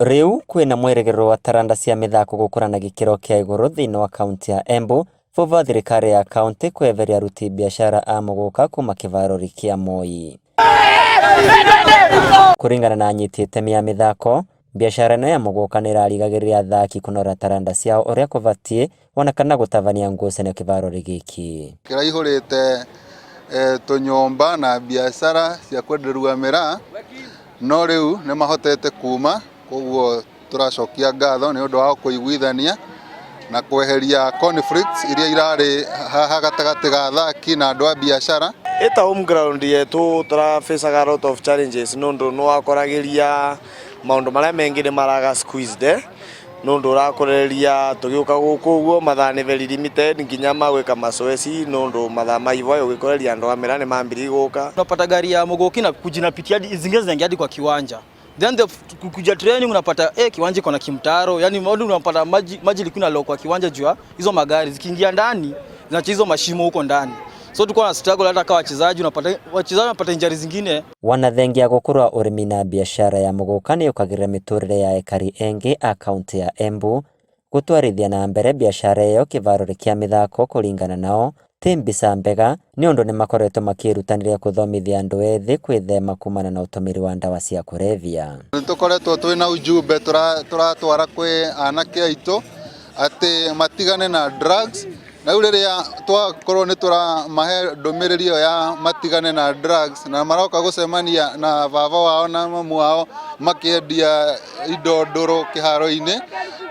Rĩu kwĩna mwĩrĩgĩrĩro wa taranda cia mĩthako gũkũra na gĩkĩro kĩa igũrũ thĩinĩ wa kaunti ya Embu thutha wa thirikari ya kaunti kweheria aruti biacara a mũgũka kuma kĩvarori kĩa Moi. Kũringana na anyiti itemi a mĩthako, biacara ĩno ya mũgũka nĩ ĩrarigagĩrĩria athaki kũnora taranda ciao ũrĩa kũbatiĩ ona kana gũtabania ngucanio kĩvarori gĩkĩ. Kĩraihũrĩte tũnyũmba na biacara cia kwenderua mĩraa no rĩu nĩ mahotete kuma, koguo tũracokia ngatho nĩ ũndũ wa kũiguithania na kweheria conflicts iria irarĩ haha gatagatĩ ga athaki na andũ a biacara. Ita home ground yetu tũrafacaga a lot of challenges nundu nĩwakoragiria maundu maria mengi nĩ maraga squeezed nundu ũrakorereria tugiuka guku uguo mathaa nĩ very limited nginya ma gwika mazoezi nundu mathaa ma ivoyo ugikoreria andu a mĩraa nĩ mambirie guka. Unapata gari ya Muguki na kujinapitia hadi zingine zinaingia hadi kwa kiwanja, then the kuja training unapata kiwanja iko na kimtaro, yani unapata maji ilikuwa inaloa kwa kiwanja juu hizo magari zikiingia ndani zinaacha hizo mashimo huko ndani, so tulikuwa na struggle hata kwa wachezaji, unapata wachezaji wanapata injuries zingine. Wanathengia gũkũra ũrĩmi na biacara ya mũgũka nĩ yũkagĩrĩra mĩtũrĩre ya ekari engi a kaunti ya Embu gũtwarithia na mbere biacara ĩyo kĩvarori kĩa mĩthako kũringana nao ti mbica mbega nĩ ũndũ nĩmakoretwo makĩĩrutanĩria kũthomithia andũ ethĩ kwĩthema kumana na ũtũmĩri wa ndawa cia kũrebia. Nĩ tũkoretwo twĩna ujumbe tũratwara kwĩ anake aitũ atĩ matigane na drugs, na rĩu rĩrĩa twakorwo nĩ tũramahe ndũmĩrĩri ĩyo ya matigane na drugs na maroka gũcemania na baba wao na mamu wao makĩendia indo ndũrũ kĩharo-inĩ,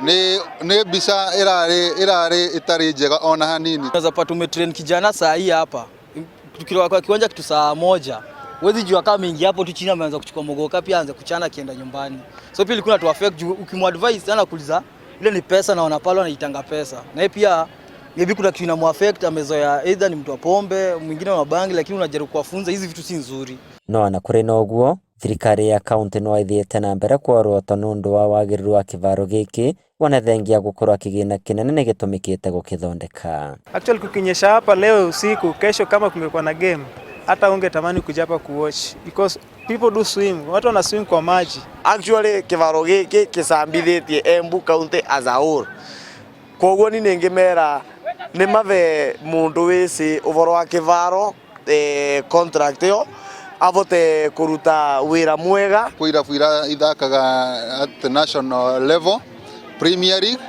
nĩ mbica ĩrarĩ ĩtarĩ njega ona hanini. Unaweza pata umetrain kijana saa hii hapa tukiwa kwa kiwanja kitu saa 1, huwezi jua kama ameingia hapo tu chini ameanza kuchukua mogoka pia aanze kuchana akienda nyumbani. So pia ilikuwa inatu affect juu ukimuadvise sana kuuliza ile ni pesa na wanapalo anaitanga pesa. Na yeye pia maybe kuna kitu inamuaffect, amezoea either ni mtu wa pombe, mwingine wa bangi, lakini unajaribu kuwafunza hizi vitu si nzuri. No ona kũrĩ na ũguo, thirikari ya kaunti no ĩthiĩte na mbere kworota nĩ ũndũ wa wagĩrĩru wa kĩvaro gĩkĩ wanathengia gũkorwo kĩgĩna kĩnene nĩ gĩtũmĩkĩte gũkĩthondeka. Actually kukinyesha hapa leo usiku, kesho kama kungekuwa na game, hata ungetamani kuja hapa kuwatch because people do swim, watu wana swim kwa maji. Actually kĩvaro gĩkĩ kĩcambithĩtie Embu County as a whole, koguo ni nĩngĩmera nĩ mathe mũndũ wĩci ũboro wa kĩvaro contract ĩyo avote kũruta wĩra mwega. Kwĩ irabu iria ithakaga at national level Premier League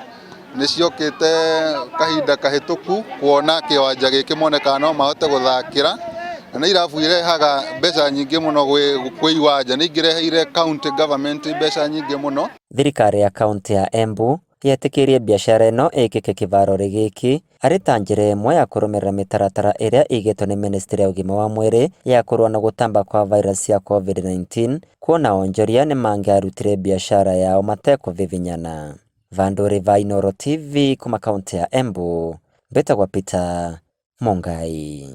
nĩ ciokĩte kahinda kahĩtũku kuona kĩwanja gĩkĩ mone kana no mahote gũthakĩra, na nĩ irabu irehaga mbeca nyingĩ mũno kwĩ iwanja, nĩ ingĩreheire county government mbeca nyingĩ mũno. Thirikari ya kaunti ya Embu yetĩkĩrie biacara ĩno ĩkĩke kĩvarori gĩkĩ arĩ ta njĩra ĩmwe ya kũrũmĩrĩra mĩtaratara ĩrĩa ĩigĩtwo nĩ ministry ya ũgima wa mwĩrĩ ya kũrũa na gũtamba kwa virus ya COVID-19, kuona onjoria nĩ mangĩarutire biacara yao matekũvivinyana. Vandũrĩ va Inooro TV kuma kaunti ya Embu, mbĩtagwo Peter Mungai.